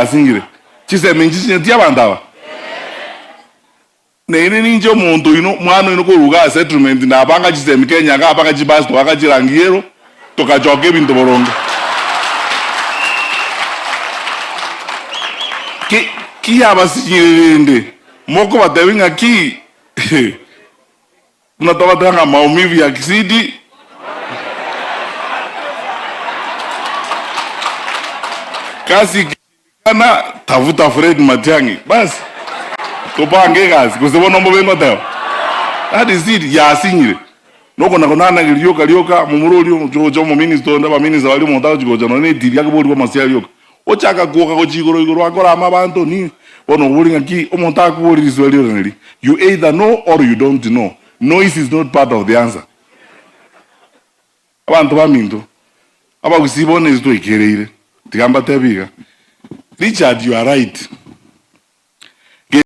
Asingire chisemi nchisinyeti abanto aba? Naende ninche omonto oino, mwana oino korwa igaa settlement ndabanga chisemi Kenya igaa mpaka chibasi togaaka chirangi yellow togachoka ebinto boronge. Ki ki yabasinyire rende mokobatebia ng'a ki Buna togoteba ng'a maumivu ya kisidi Kazi ikishindikana tafuta Fred Matiang'i basi topange egasi gose bono mbobe ngoteba that is it yasinyire nokona konanageria rioka rioka momura oria ogocha gocha omominister onde abaminister baria omonto agochi gocha nonye na etiri akoborigwa amasio aria rioka ochaka kwoka gochia igoro igoro akorama abanto ni Bono oborie ng'aki omonto akoboria riswali riria neri, You either know or you don't know, noise is not part of the answer. Abanto baminto, abagusii bono ase twaikereire, tiga mbatebie iga, Richard you are right.